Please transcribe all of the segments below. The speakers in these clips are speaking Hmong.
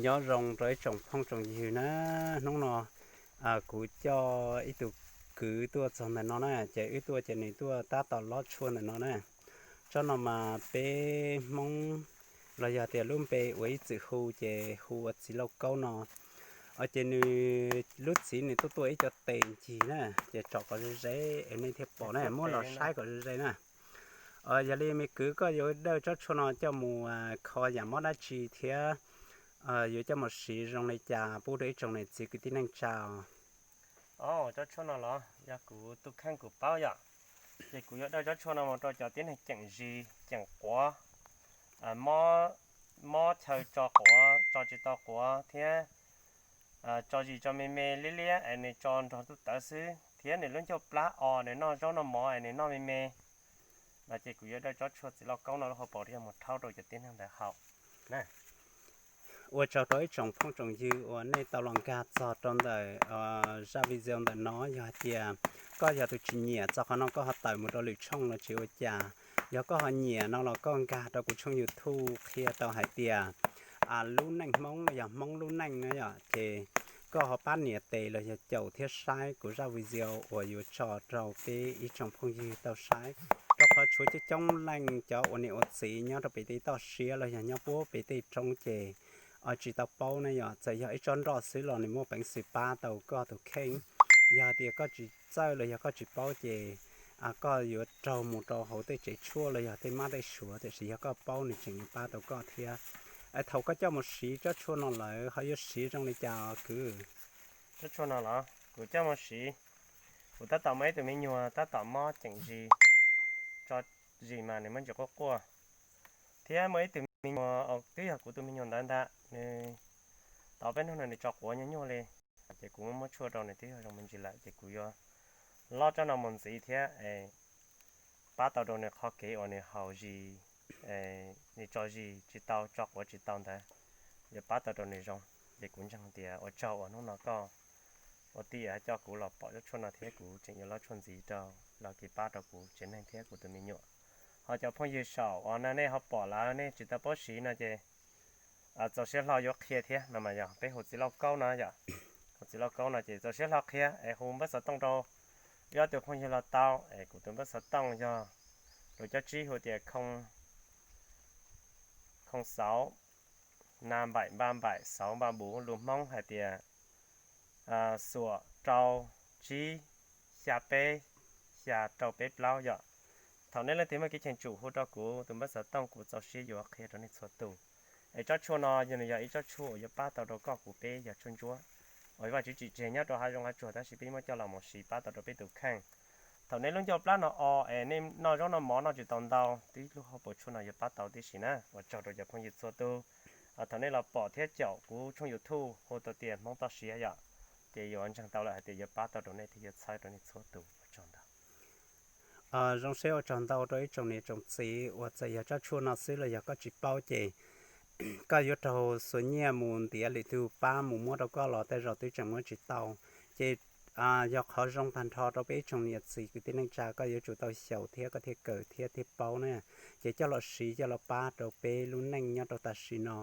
Nyob zoo rau ib tsoom phooj tsoom ywg na, hnub no kuv coj ib tug kwv tuaj txog ntawm no na, ces wb tuaj ces nws tuaj tab tom lob tshuaj ntawm no na. Tsob no mas peb Hmoob los yog tias lub npe uas ib txwm hu ces hu ua txiv lauj kaub no. Ces nws lub txiv nws tuaj tuaj ib co tes ncig na, ces tsom kom ze ze es nej thiaj pom na, muab los saib kom ze ze na. Yog li me kwv, koj yuav dawj tsob tshuaj no coj mus kho yam mob dab tsi thiab yuav coj mus siv zoo li cas pub rau ib tsoom niam txiv kwv tij neej tsa? Tsob tshuaj no los yog kuv tus kheej kuv paub yom, ces kuv yuav dawj tsob tshuaj no mus rau cov tib neeg ceem zis ceem quav, mob chaw tso quav tso tsis tau quav thiab tso zis tso me me liab liab es nws tso nrog tub tawv xwb thiab nws lub ncauj plab o, nws noj zaub noj mov es nws noj me me no, ces kuv yuav dawj tsob tshuaj txiv lauj kaub no lub hauv paus rau yog mus rhaub rau cov tib neeg ntawd haus. Ua tsaug rau ib tsoom phooj tsoom ywg uas nej tau los nkag txog rau ntawm zaj video ntawm no. Yog hais tias koj yog tus tsis nyiam txog qhov no koj ho tawm mus rau lwm tshooj los tsis ua cas. Yog koj ho nyiam no los koj nkag rau kuv tshooj YouTube qhia tau hais tias lub neej Hmoob los yog Hmoob lub neej na yom, ces koj ho pab nias tes los yog caum thiab saib kuv zaj video uas yuav tso rau peb ib tsoom phooj ywg tau saib. Rau qhov tshuav coob coob leej cov ua niam ua txiv nyob rau pem tej toj siab los yog nyob puag pem tej roob ces tsis tau paub ne yom. Txawm yog ib tsob nroj xwb los nws muaj peev xwm pab tau koj tus kheej. Yog hais tias koj tsis txawj los yog koj tsis paub ces koj yuav raug mus rau hauv tej tsev tshuaj los yog tej mab tej suav, tiam sis yog koj paub nws tseem yuav pab tau koj thiab. Thaum koj coj mus siv tsob tshuaj no lawm ho yuav siv zoo li cas kwv? Tsob tshuaj no los kuv coj mus siv, kuv tab tom muaj ib tug me nyuam tab tom mob ceem zis, tso zis mas nws muaj ntsis quaj quaj, thiab muaj ib tug me nyuam twb yog kuv tus me nyuam ntawd ntag, nws tau peb hnub no nws tso quav nyuaj nyuaj li, ces kuv muab muab tshuaj rau nws twb yog zoo me ntsis lawm ces kuv yuav lob tsob no mus ntxiv thiab pab tau rau nws qhov kev uas nws haus zis, nws tso zis tsis tau tso quav tsis tau ntawd, yuav pab tau rau nws zoo. Ces kuv ntseeg tias ua tsaug uas hnub no koj ua tij coj kuv los pom tsob tshuaj no thiab kuv tseem yuav lob tshuaj ntxiv rau los kev pab rau kuv tsev neeg thiab kuv tus me nyuam. Ho cov phooj ywg saum uas nej ho pom lawm nej tsis tau paub siv no ces txaus siab hlo yuav qhia thiab no mas yog peb hu txiv lauj kaub no yom. Hu txiv lauj kaub no ces txaus siab hlo qhia es hu npawb xov tooj rau ib ob tug phooj ywg los tau es kuv tus npawb xov tooj yog lus cov tsib hu tias không sáu năm bảy ba bảy sáu ba bốn, lus Hmoob hais tias xuam rau tsib xya peb xya rau peb plaub yom. Thaum nej leej twg muaj kev cheem tsum hu rau kuv tus npawb xov tooj kuv txaus siab yuav qhia rau nej txhua tus. Es tsob tshuaj no yog nws yog ib tsob tshuaj uas yuav pab tau rau koj kuv peb yog tshuaj ntsuab uas Vajtswv tsim tseg nyob rau hav zoov hav tsuag tab sis peb muab coj los mus siv pab tau rau peb tus kheej. Thaum nej lub ncauj plab no o es nej noj zaub noj mov noj tsis tau ntau, tib lub hauv paus tshuaj no yuav pab tau tib si na. Ua tsaug rau cov phooj ywg txhua tus. Thaum nej los pom thiab caum kuv tshooj YouTube hu tau tias Hmoob Toj Siab yom, ces yuav ntseeg tau lawm hais tias yuav pab tau rau nej thiab yuav txhawb rau nej txhua tus. Ua tsaug ntau. Zoo siab ua tsaug ntau rau ib tsoom niam tsoom txiv uas txawm yog tsob tshuaj no xwb los yog koj tsis paub ces koj yuav raug xuas nyiaj mus ntiav lwm tus pab mus muab rau koj los tej zaum twb tseem muab tsis tau. Ces yog qhov zoo tag nrho rau peb ib tsoom niam txiv kwv tij neej tsa, koj yuav tsum tau xyaum thiab koj thiaj kawm thiab thiaj paub na. Ces coj los siv coj los pab rau peb lub neej nyob rau tam sim no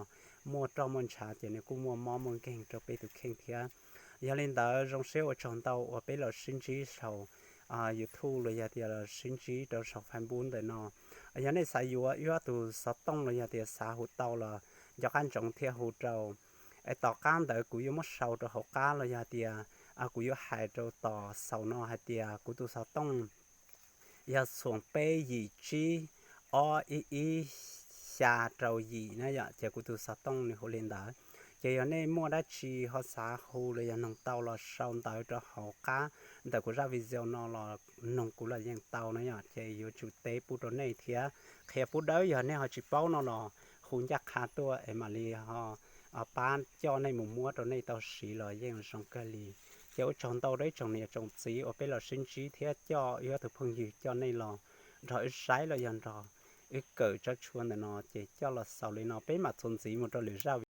muaj roj muaj ntshav ces nws kuj muaj mob muaj nkeeg rau peb tus kheej thiab. Yog li ntawd zoo siab ua tsaug ntau uas peb los sib ntsib saum YouTube los yog tias los sib ntsib rau saum Facebook ntawm no. Yog nej xav yuav ib ob tug xov tooj los yog tias xav hu tau los nco qab ntsoov thiab hu rau. Es tom qab ntawd kuv yuav muab sau rau hauv qab los yog tias kuv yuav hais rau tom xaus no hais tias kuv tus xov tooj yog xoom peb yim tsib ob ib ib xya rau yim na yom, ces kuv tus xov tooj nws hu li ntawd. Ces yog nej muaj dab tsi ho xav hu los yog noog tau los sau ntawv rau hauv qab ntawm kuv zaj video no los noog kuv los yeej tau na yom. Ces yuav tsum teb pub rau nej thiab qhia pub dawb, yog nej ho tsis paub no los hu ncaj qha tuaj es mam li ho pab coj nej mus muab rau nej tau siv los yeej zoo kawg li. Ces ua tsaug ntau rau ib tsoom niam tsoom txiv uas peb los sib ntsib thiab coj ib ob tug phooj ywg coj nej los nrog wb saib los yog nrog wb kawm tsob tshuaj ntawm no, ces coj los xaus li no peb mam txuas ntxiv mus rau lwm zaj.